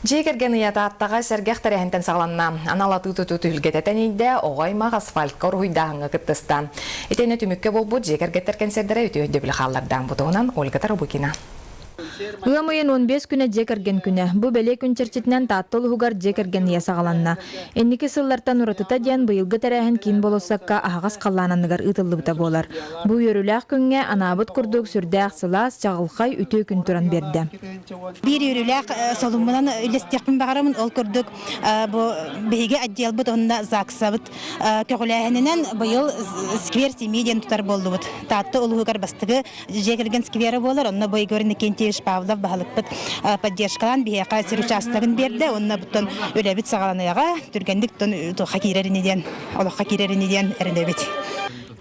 Дьиэ кэргэн ыйа Тааттаҕа сэргэх тэрээһинтэн саҕаланна. Анал атыы-тутуу түһүлгэтэ тэнийдэ, оҕо аймах асфальтка уруһуйдааһыҥҥа кыттыста. Итиэннэ түмүккэ буолбут дьиэ кэргэттэр кэнсиэрдэрэ үтүө өйдөбүлү хаалларда. Бу туһунан Ольга Тарабукина. Ыам ыйын 15 күнэ дьиэ кэргэн күнэ. Бу бэлиэ күн чэрчитинэн Таатта улууһугар дьиэ кэргэн ыйа саҕаланна. Инники сыллартан уратыта диэн быйылгы тэрээһин киин болуоссакка аһаҕас халлаан анныгар ыытыллыбыта буолар. Бу үөрүүлээх күҥҥэ анаабыт курдук сүрдээх сылаас, чаҕылхай, үтүө күн туран биэрдэ. Биир үөрүүлээх солуммунан үллэстиэхпин баҕарабын. Ол курдук бу биһиги отделбыт уонна ЗАГСабыт көҕүлээһининэн быйыл сквер семьи диэн тутар буоллубут. Таатта улууһугар бастакы дьиэ кэргэн сквера буолар. Онно бу Егор Иннокентьевич Павлов баһылыкпыт поддержкалаан биһиэхэ сир учаастагын биэрдэ. Уонна буттан үлэбит саҕаланыаҕа түргэнник туохха киирэр ини диэн олоххо киирэр ини диэн эрэнэбит.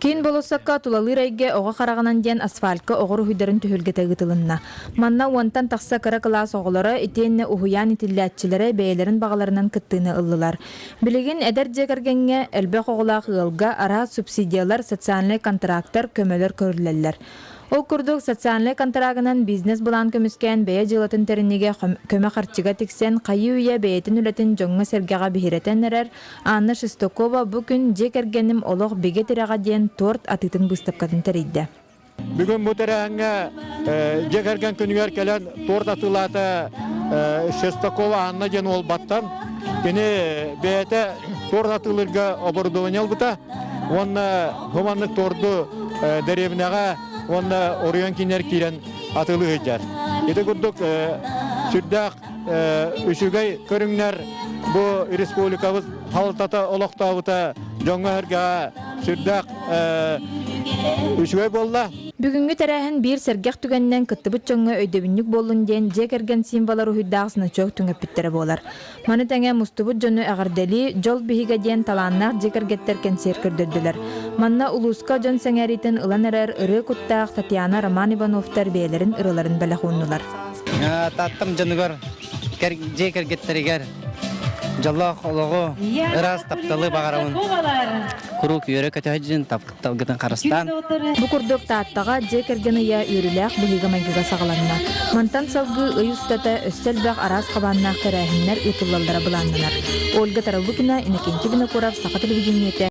Киин болуоссакка тулалыыр эйгэ оҕо хараҕынан диэн асфальтка оҕо уруһуйдарын түһүлгэтэ ыытылынна. Манна уонтан тахса кыра кылаас оҕолоро итиэннэ уһуйаан итиллээччилэрэ бэйэлэрин баҕаларынан кыттыыны ыллылар. Билигин эдэр дьиэ кэргэҥҥэ, элбэх оҕолоох ыалга араас субсидиялар, социальнай контрактар, көмөлөр көрүллэллэр. Ол курдук, социальнай контрагынан бизнес-былаан көмүскээн бэйэ дьыалатын тэриннигэ көмө харчыга тиксэн, хайыы-үйэ бэйэтин үлэтин дьоҥҥо-сэргэҕэ биһирэтэн эрэр Анна Шестакова бу күн Дьиэ кэргэним олох бигэ тирэҕэ диэн торт атыытын быыстапкатын тэрийдэ. Бүгүн бу тэрээһиҥҥэ дьиэ кэргэн күнүгэр кэлэн торт атыылаата Шестакова Анна диэн уолбаттан. Кини бэйэтэ торт атыылыырга оборудование ылбыта уонна бу маннык торду дэриэбинэҕэ уонна оройуон киинигэр киирэн атыылыы сылдьар. Ити курдук сүрдээх үчүгэй көрүҥнэр бу республикабыт салалтата олохтообута дьоҥҥо-сэргэҕэ сүрдээх үчүгэй буолла. Бүгүҥҥү тэрээһин биир сэргэх түгэнинэн кыттыбыт дьоҥҥо өйдөбүнньүк буоллун диэн дьиэ кэргэн символа уруһуйдаах значок түҥэппиттэрэ буолар. Маны тэҥэ мустубут дьону эҕэрдэлии Дьол биһигэ диэн талааннаах дьиэ кэргэттэр кэнсиэр көрдөрдүлэр. Манна улууска дьон сэҥээриитин ылан эрэр ырыа куттаах Татьяна Роман Ивановтар бэйэлэрин ырыаларын бэлэх ууннулар. Тааттам дьонугар, дьиэ кэргэттэригэр дьоллоох олоҕу, ыраас тапталы баҕарабын. Куруук үөрэ-көтө сылдьын, тапталгытын харыстаан. Бу курдук Тааттаҕа дьиэ кэргэн ыйа үөрүүлээх быһыыга-майгыга саҕаланна. Мантан салгыы ый устата өссө элбэх араас хабааннаах тэрээһиннэр ыытыллаллара былааннанар. Ольга Тарабукина, Иннокентий Винокуров, Саха телевидениетэ.